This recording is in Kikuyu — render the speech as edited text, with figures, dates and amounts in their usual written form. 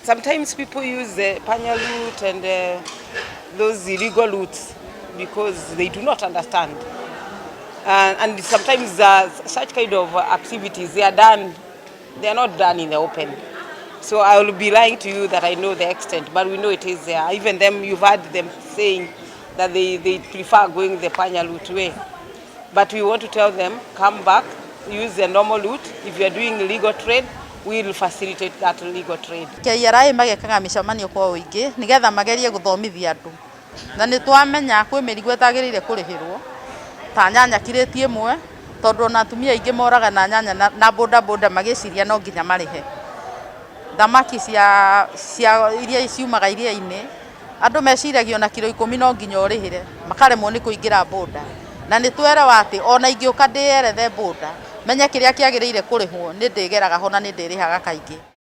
Sometimes people use the panya route and those illegal routes because they do not understand. And sometimes such kind of activities, they are done, they are not done in the open. So I will be lying to you that I know the extent, but we know it is there. Even them, you've heard them saying that they prefer going the panya route way. But we want to tell them, come back, use the normal route. If you are doing legal trade, we will facilitate that legal trade. KRA magekaga mĩcemanio kwa ũingĩ nĩgetha magerie gũthomithia andũ, na nĩ twamenya kwĩ mĩrigo ĩtagĩrĩire kũrĩhĩrwo ta nyanya kirĩti ĩmwe, tondũ ona atumia aingĩ moraga na nyanya na boda boda magĩciria no nginya marĩhe. Thamaki cia iria ciumaga iria-inĩ, andũ meciragia ona kiro 10 no nginya ũrĩhĩre, makaremwo nĩ kũingĩra boda. Na nĩ twerewa atĩ ona ingĩũka ndĩyerethe boda menye kĩrĩa kĩagĩrĩire kũrĩhwo, nĩ ndĩgeraga ho na nĩ ndĩrĩhaga kaingĩ.